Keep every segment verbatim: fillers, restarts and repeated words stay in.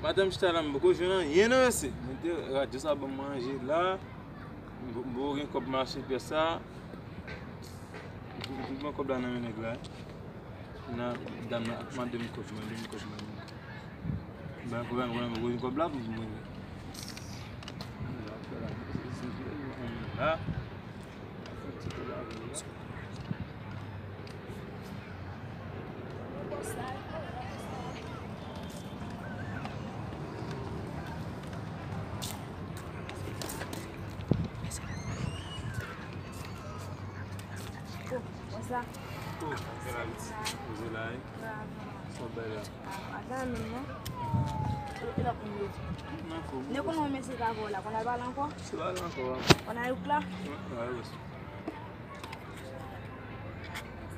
Madanm chita la, m poko jwenn anyen non mesye. Mete radyo sa ban m manje la. M poko gen kòb mache pyès sa. M pran kòb la nan men nèg la. Nan dam nan ap mande m kòb, mande m kòb, mande m kòb. Ban kòb la, ban kòb la pou mwen. La. What's up? Oh, kèl abitid. Poze la, wi. Sa w bay la? Ah, atann menm non. E lòt moun yo. Nan kou. Ne konnen yon mesye ka vò la, konn al pale ankò? Se pale ankò, wi. Konn al youk la? Wi, wi.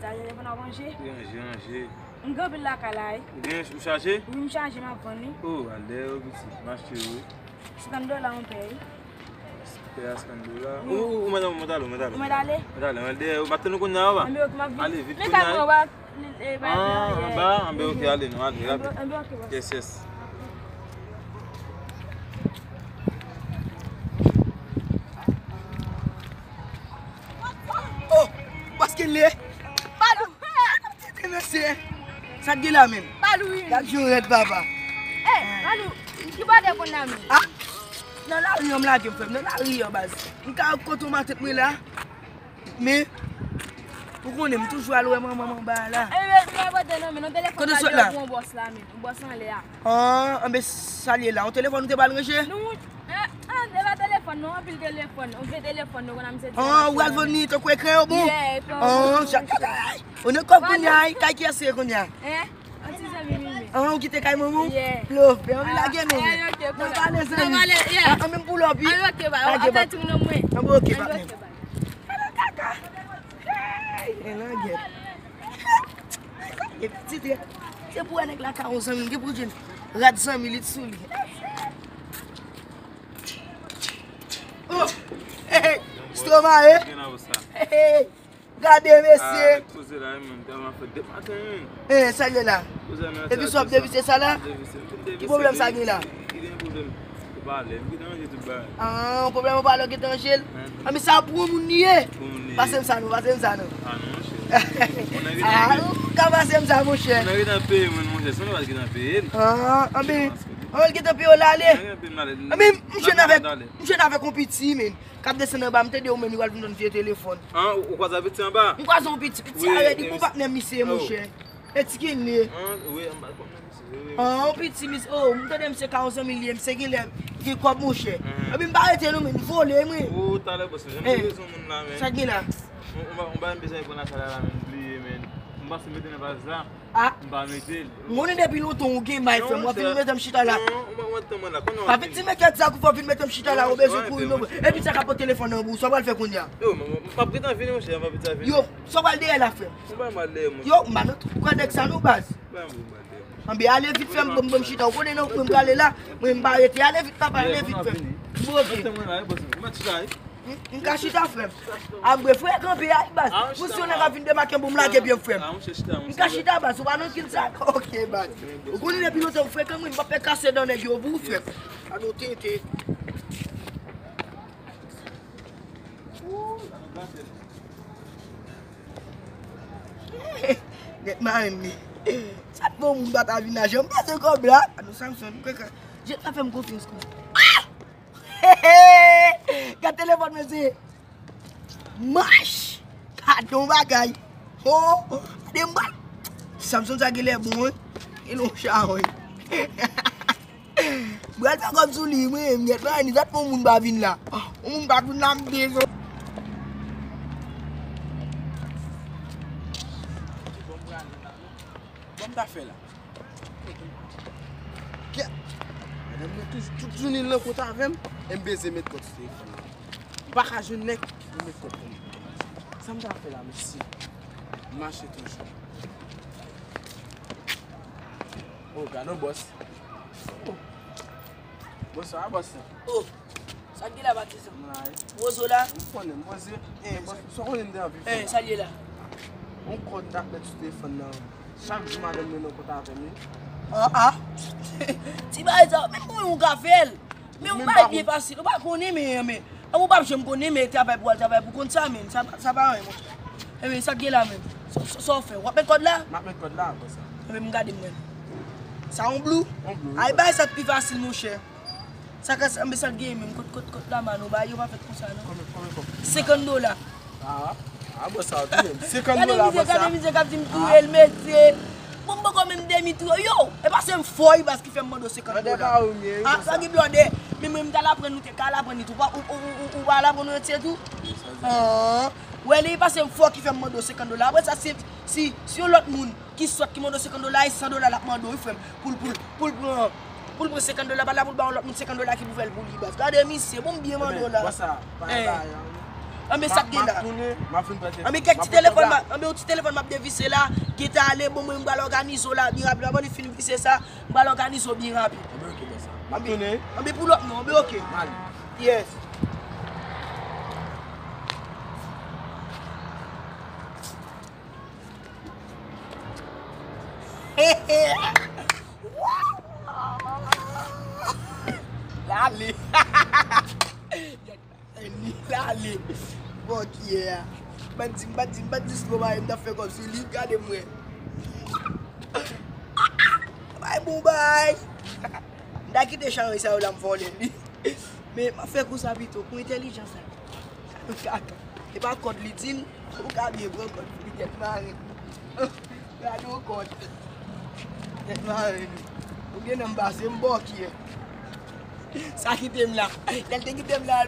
Sa telefòn ap ranje? Ranje, ranje. M gen anpil lakay la, wi. Ou gen, ou chaje? Wi, m chaje, m ap vann li. Oh, al dèyè yo, pitit. M achte yo, wi. Senkant dola, yon pè, wi. Pè a senkant dola. Wi. Ou, ou, ou mèt, ou mèt ale, ou mèt ale. Ou mèt ale? Mèt ale, mèt ale. Ou pa tann ou kounye a, papa. Anben, ok, m ap vin. Ale, vit kounye a. Li, e, ba, ah, anba, anba, ok, ale, nou ale, rapi. Anba, ok, bòs. Yes, yes. Oh, paske le. Palou. Tete mesye. Sa k gen la menm? Palou, wi. Gad jan rèd, papa. Ey, Palou, ki bòdè konn la menm? Ah? Nan lari an m lage m, frè m. Nan lari an, baz. M ka kote yon matant mwen la. Men, ou konnen, m toujou al wè manman m anba a la. Kote w sot la? Yon bòs la, men, yon bòs anlè a. An, anben, sa l ye la? Yon telefòn ou te pral ranje? Nou, an, an, se pa telefòn, non, anpil telefòn, yon vye telefòn, nou konn a misye di. An, ou al vann li tankou ekran yo bon? Yeah, ekran yo bon. An, sa, ay, ou nan kòb kounye a, kay kiyès se kounye a? An, ti zanmi m, men. An, ou kite kay manman w? Yeah. Love, ben, anvi lage nou. N a pale, zanmi. An, an, menm pou lòp, wi. An, ok, ba, lage, ba. An, ok, ba. Hey, e langèt. E pitit, se pou wè nèg la ka yon zanmi, gen pou di rad zanmi li t sou li. Oh! Hey, hey! Stromae! Hey, hey! Gade, mesye! Ah, koze la, menm, tèlman fè depi maten, menm. Eh, sa l ye la? Epi sa w ap devise sa la? Ki pwoblèm sa gen la? Ki gen pwoblèm? Ou pale, m gentan ranje tout bagay. Ah, yon pwoblèm ou pale, ou gentan ranje l? Anben sa pou moun li ye. Pase m sa non, pase m sa non. Ah non, monchè. Ah, ou ka pase m sa, monchè. Moun nan gentan peye mwen, monchè. Se mwen pa t gentan peye l. Ah, anben, anben l gentan peye w l ale. Anben, m jwenn avèk, m jwenn avèk yon piti, men. K ap desann anba, m tande ou menm li pral vin jwenn vye telefòn. Ah, ou, ou kwaze avèk ti anba? M kwaze yon piti, piti a rèd, li bon patnè misye, monchè. E ti kine. Ah, wi, anba patnè misye, wi, wi. Ah, yon piti misye, oh, m tande misye ka yon zanmi li ye, misye genlè gen kòb, monchè. Epi m pa rete non, men m vole, mwen. Oh, talè, bòs, jan m te bezwen moun la, men. Sa gen la? Yon, yon ba, yon bagay m bezwen pran nan sa la, la, men, m bliye, men. M pase mete nan vaz la. Ah. M pa mete l. M konnen depi lontan ou gen may, frè m. W ap vin mete m chita la. Non, ou pa wè tan mwen la. Pa vin di men kèt sa kou fò vin mete m chita la, ou bezwen kouri non. Epi sa ka pran telefòn nan bouch, sa w pral fè kounye a? Yo, m, m, m ap gentan vini, monchè, m ap gentan vini. Yo, sa w pral dèyè la, frè m? Ou pa mal dèyè, monchè. Yo, m pa nan tout kwa nèg sa non, baz. Anben ale vit fè m, m, m chita. Ou konnen non, mwen m prale la. Mwen m pa rete. Ale vit, papa, ale vit, frè m. Bon, ok. M, m ka chita, frè m. Anben, frekan pye a, baz. Pou si yon nèg ap vin demake m, pou m lage pye m, frè m. M ka chita, baz. Ou pa nan kil sa? Ok, baz. Ou konnen depi lontan ou frekan, mwen m pa fè kase dan nèg yo pou ou, frè m. A nou tete. Nèt mari m li. Sa t bon moun pa ta vin la, jan m pase kòb la. A nou Samson, nou kwè ka. Jèt la fè m konfyans kon. Ah! Gad telefòn mwen se mach. Gad yon bagay. Oh, gade m ba. Samson sa genlè bon, wi. Gen yon chawony. Bral fè kòb sou li, mwen, m gèt mwen, ni zòt pou moun pa vin la. Pou moun pa vin la, m bezwen. Bon, m ta fè la. Kèt! Madanm mwen toujou, tout jounen l nan kont avè m, e m bezwen met kòb sou telefòn nan. M pa ka jwenn nèg pou met kòb pou mwen. Sa m ta fè la, mesye? M mache toujou. Oh, gade yon bòs. Oh. Bonswa, bòs. Oh. Sa k gen la, patizan? Mwen la, wi. Wozo la? Ou konnen m poze. Eh, bòs, sa w konnen m te anvi fè la? Eh, sa l ye la? Yon kòd m t ap met sou telefòn nan. Chak jou madanm mwen nan kont avè m, wi. Ah, ah. Ti Ay, sa, menm mwen ou ka fè l. Men ou bay byen fasil, ou pa konnen, men, men. Ou p ap janm konnen, men travay pou al travay pou kont sa, men. Sa, sa pa anyen, monchè. Enben, sa k gen la, men. Sa, sa, sa w fè? W ap met kòd la? M ap met kòd la, apre sa. Enben, m gade m wè. Sa yon blou? Yon blou, wi. Ay, bay sa k pi fasil, monchè. Sa ka, enben, sa k gen, men. Kot, kot, kot la, man, ou bay, yo pa fèt konsa, non? Konbyen, konbyen kòb? Senkant dola. Ah, ah, bon, sa w di menm. Senkant dola, bon, sa. Gade mizè, gade mizè k ap di m touye l, mesye. Bon, m poko menm demi touye. Yo, e pa se m fò wi baz ki fè m mande w senkant dola. Ah, sa gen blòdè. Men mwen, m t al aprann ou te ka al aprann li tou. Ou, ou, ou, ou, ou pa al aprann ou retire tou? Ah, wè, li pa se m fò ki fè m mande w senkant dola. Apre sa, si, si, si yon lòt moun ki sòt ki mande w senkant dola, e san dola l ap mande w, wi, frè m. Pou l, pou l, pou l pran, pou l pran senkant dola, pa la pou l ba yon lòt moun senkant dola ki pou fè l pou li, baz. Gade misye, bon, m byen mande w la. Bon, sa, pa, pa, anben, sa k gen la? M ap tounen, m ap vin pran telefòn. Anben, kèk ti telefòn, anben, yon ti telefòn m ap devise la, ki ta ale, bon, mwen, m pral òganize w la, byen rapid, avan li fin vise sa, m pral òganize w byen rapid. Anben, ok, bon, sa. M ap tounen. Anben, pou lòt non, anben, ok. M ale. Yes. Lale. Lale. Bon, kiyè a? Bandi, bandi, bandi, slow bay, m t ap fè kòb sou li, gade m wè. Bay bon bay. M ta kite chan sa yo la, m vòlè li. Men, m ap fè kou sa pito, kou entèlijan sa. Kaka. E pa kòd li di m, ou ka byen pran kòd pou li tèt mare. Gade yon kòd. Tèt mare li. Ou gen nan m pase m bòkyè. Sa kite m la. Lè l te kite m la,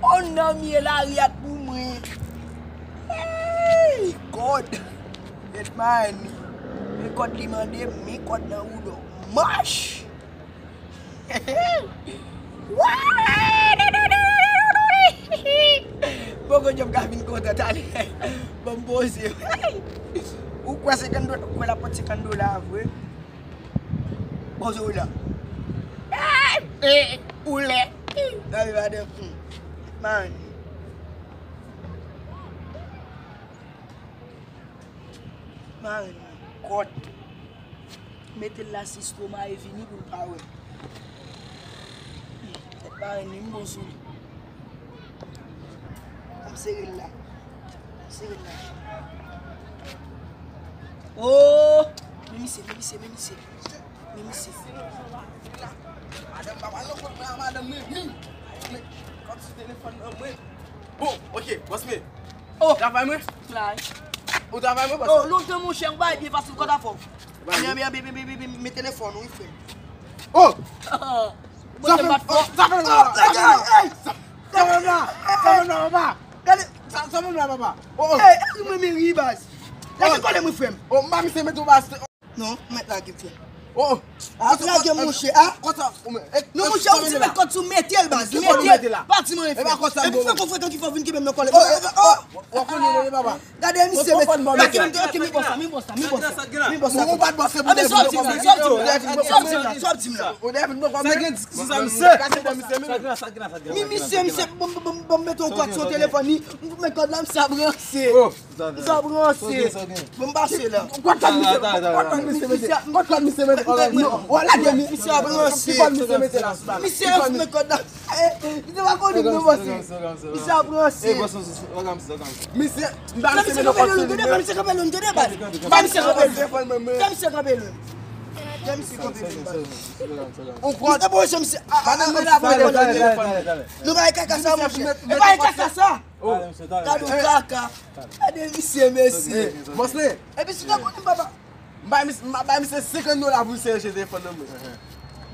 oh, nan m ye lari a t pou mwen. Hey, kòd. Tèt mare li. Men kòd li mande m, men kòd nan woudò. Mach! Poko janm ka vin kontan talè. Ban m poze. Ou kwè senkant dola, ou kwè l ap pot senkant dola vre? Poze w la. Ou lè. Gade madanm. Man. Marenn nan kòd. Mete l la si estoma e vini pou l pa wè. Tèt marenn li, m bon sou li. An m sere l la. An m sere l la. Oh! Men misye, men misye, men misye. Men misye. Madanm pa pale kot mwen a madanm mwen vin. Men, kòb sou telefòn nan mwen. Bon, ok, bòs mwen. Oh. Travay mwen? Travay. Ou travay mwen, bòs? Oh, lontan, monchè, ou bay byen fasil kòd afè w. Anben, anben, anben, men telefòn ou, wi, frè. Oh! Sa fè m, sa fè m la, sa fè m la. Sa fè m la, sa fè m la, papa. Gade. Sa, sa fè m la, papa. Oh, oh. Ey, mwen, men ri, baz. Lage kòlè mwen, frè m. Oh, m pa misye mete w baz. Non, m mèt lage, frè. Oh, oh. Ah, lage, monchè, ah. Konsa, ou men, eh, non, monchè, ou di met kòd sou mete l, baz. Mete l. Pa di m anyen, frè. Epi frekan frekan ki fè w vin kenbe m nan kòlè. Oh, oh, oh. Ou konnen, papa. Gade misye, men. Ok, men bò sa, men bò sa, men bò sa. Ou pa t bò sa. Anben, sa w di m la, sa w di m la, sa w di m la. Sa gen diskisyon sa, misye. Sa gen la, sa gen la, sa gen la. Men misye, misye, bon, bon, bon, bon, mete yon kòd sou telefòn li. M met kòd la, misye ap ranse. Misye ap ranse. Bon, m pase la. Kòd misye mete, kòd misye mete. Misye ap ranse. Kòd misye mete la. Misye ap met kòd la. Eh, misye pa konnen m non, bòs. Misye ap ranse. Misye, m pa misye mete kòd sou li. Fè misye kanpe lwen, tande, baz. Fè misye kanpe lwen. Fè misye kanpe lwen. Fè misye kanpe lwen, baz. Ou kwè? Misye, bon, misye, ah, ah, ah, ah, nou bay kaka sa, monchè. E bay kaka sa. Gade yon kaka. Gade misye, mesye. Bòs mwen. Epi si w ta konnen, papa. M bay mis-, m bay misye senkant dola pou misye ranje telefòn nan mwen.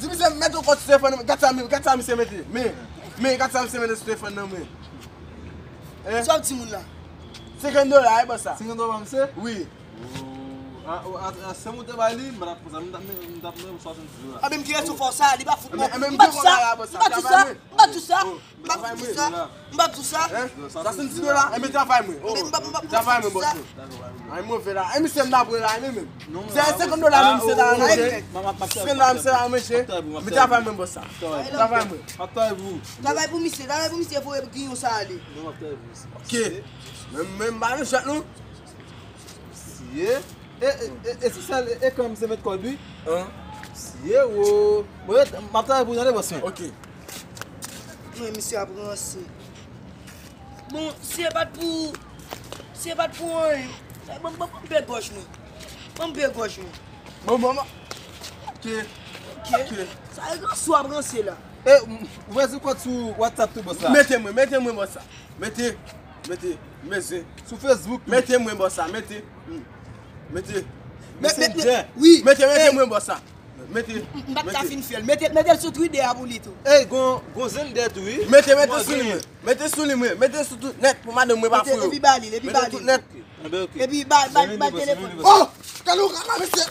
Di misye met yon kòd sou telefòn nan mwen. Gad sa, gad sa misye mete. Men, men, gad sa misye mete sou telefòn nan mwen. Hein? Sa w di moun la? Senkant dola, e bòs sa. Senkant dola, misye? Wi. Oh, a, a, a, a, si m te bay li, m pa t ap konsa, m t ap, m t ap mete swasanndiz dola. A, men m ki rete fò sa, li pa fout bon. M pa di sa, m pa di sa. M pa di sa. M p ap di w sa. M p ap di w sa. Hein? Swasanndiz dola. Enben travay mwen. Oh, travay mwen, bòs mwen. Ay, move la. E misye m la pran la, men menm. Se senkant dola, men misye ta manje. Senkant dola, misye ta manje. Men travay mwen, bòs sa. Travay mwen. M ap travay pou ou. Travay pou misye, travay pou misye, voye giyon sa ale. Non, m ap travay pou misye. Ok. Men, men, m pa nan chat, non. Siye. E, e, e, e se sèl, e, e kan misye met kòd, wi. Hein? Sye wo. Mwen, m ap travay pou tande bòs mwen. Ok. Mwen, misye ap ranse. Bon, si e pa t pou, si e pa t pou anyen, ban m, ban m, ban m pè gòj mwen. Ban m pè gòj mwen. Bon, bon, bon. Ok. Ok. Sa e ranse w ap ranse la. E, m- ou mèt sou kont sou WhatsApp tou, bòs la. Mete mwen, mete mwen bòs sa. Mete, mete, mete. Sou Facebook tou. Mete mwen bòs sa, mete. Hmm. Mete. Messenger. Wi. Mete, mete mwen bòs sa. Mete. M pa t ka fin fè l. Mete, mete l sou Twitter a pou li tou. Ey, gon, gon Xender tou, wi. Mete, mete sou li mwen. Mete sou li mwen. Mete sou tout nèt pou madanm mwen pa Mete, foure. epi ba li, epi ba Mete li. Tout nèt. Enben, ok. Epi ba, ba, ba telefòn. Oh! Talou kaka mesye.